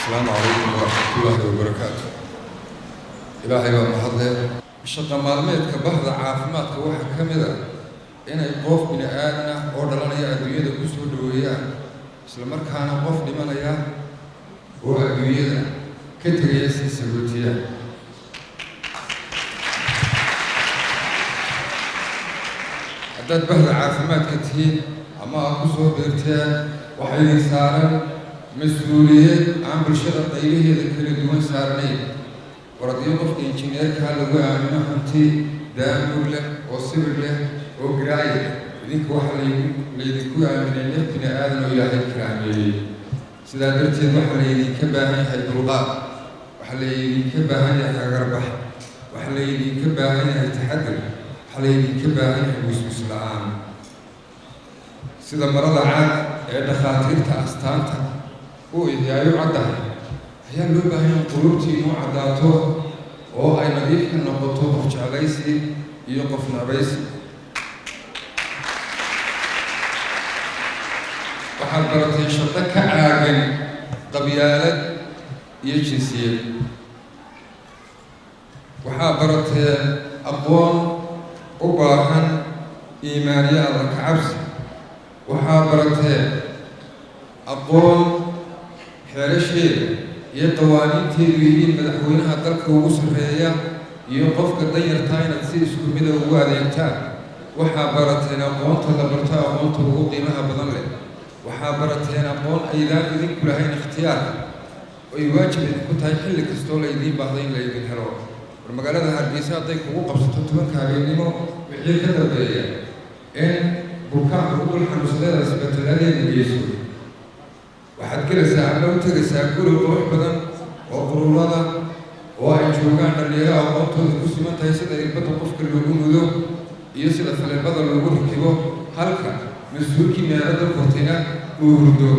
Asalaamu calaykum waraxmatullaahi wabarakaatu. Ilaahay baa mahadle. Shaqa maalmeedka bahda caafimaadka waxaa ka mid ah inay qof bini aadan ah oo dhalanaya adduunyada ku soo dhoweeyaan, isla markaana qof dhimanaya oo adduunyada ka tegaya sii sagootiyaan. Haddaad bahda caafimaadka tihiin ama aad ku soo biirteen, waxaa idin saaran mas-uuliyad aan bulshada qaybaheeda kala duwan saarnayn. War haddii qofka injineerkaa lagu aamino hanti daamur leh oo sibir leh oo garaaya leh, idinka waxaa laydinku aaminay naf bini aadan oo Ilaahay karaameeyey. Sidaa darteed waxaa laydinka baahan yahay dulqaad, waxaa laydinka baahan yahay hagarbax, waxaa laydinka baahan yahay taxadir, waxaa laydinka baahan yahay wiswis la-aan. Sida marada caad ee dhakhaatiirta astaanta u ihi ay u caddahay ayaa loo baahan yahay quluubtii inuu caddaato oo ay nadiif ka noqoto qof jeclaysi iyo qof necbaysi. Waxaad barateen shaqo ka caagan qabyaalad iyo jinsiyad. Waxaad barateen aqoon u baahan iimaaniyo Alla ka cabsi. Waxaa barateen aqoon xeerasheeda iyo qawaaniinteedu yihiin madaxweynaha dalka ugu sarreeya iyo qofka danyartaa inaad si isku mida ugu adeegtaan. Waxaa barateen aqoonta la barto aqoonta ugu qiimaha badan leh. Waxaa barateen aqoon aydaan idinku lahayn ikhtiyaarka, oo ay waajib idinku tahay xilli kastoo laydiin baahdo in laydin helo. War magaalada Hargeysa hadday kugu qabsato 10-ka habeennimo wixii ka dambeeya in bukaanka ku dul xanuunsadeeda isbitaladeeda geyso, waxaad gelaysaa ama u tegaysaa guri qurux badan oo quruurada oo ay joogaan dhallinyaro aqoontooda ku siman tahay sida irbadda qofka loogu mudo iyo sida faleebada loogu rakibo, halka mas-uulkii meerada furtayna uu hurdo.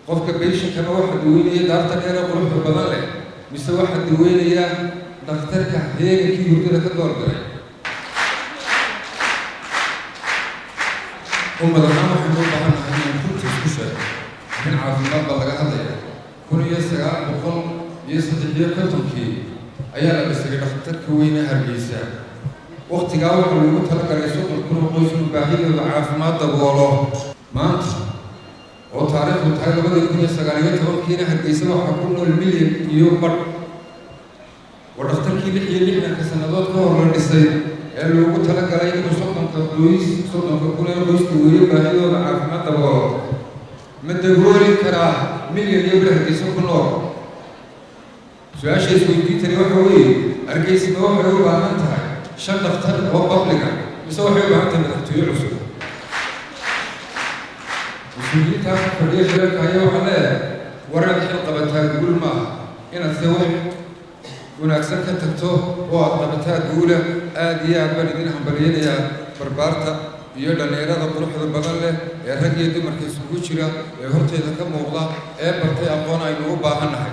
Qofka patientkana waxaa daweynaya daarta dheer ee quruxda badan leh, mise waxaa daweynayaa dhakhtarka heegankii hurdada ka doorbiday? Ummad ahaan waxaynu u baahan nahay inaan runta isku sheego. Arrin caafimaad baa laga hadlaya. 1953-kii ayaa la dhisay dhakhtarka weyne Hargeysa. Waktigaa waxaa loogu talagalay 30,000 oo qoys inuu baahidooda caafimaad daboolo. Maanta oo taariikhdu tahay 2019-kiina, Hargeysa waxaa ku nool milyan iyo badh. Waa dhakhtarkii 66-ka sannadood ka hor la dhisay ee loogu talagalay inuu 30-ka qoys, 30,000 ee qoys daweeyo, baahidooda caafimaad daboolo, ma dabooli karaa milyan iyo bil Hargeysa ku nool? Su-aasha isweydiintani waxa weeye: Hargeysa ma waxay u baahan tahay shan dhakhtar oo public-ga, mise waxay u baahan tahay madaxtooye cusub? Mas-uuliyiintaa ku fadhiya xilalka haya waxaa leeyahay: war inaad xil qabataa guul maaha, inaad se wax wanaagsan ka tagto oo aad qabataa guula. Aada iyo aad baan idin hambalyaynayaa barbaarta iyo dhallinyarada quruxda badan leh ee rag iyo dumarka isugu jira ee horteyda ka muuqda ee bartay aqoon aynu u baahan nahay.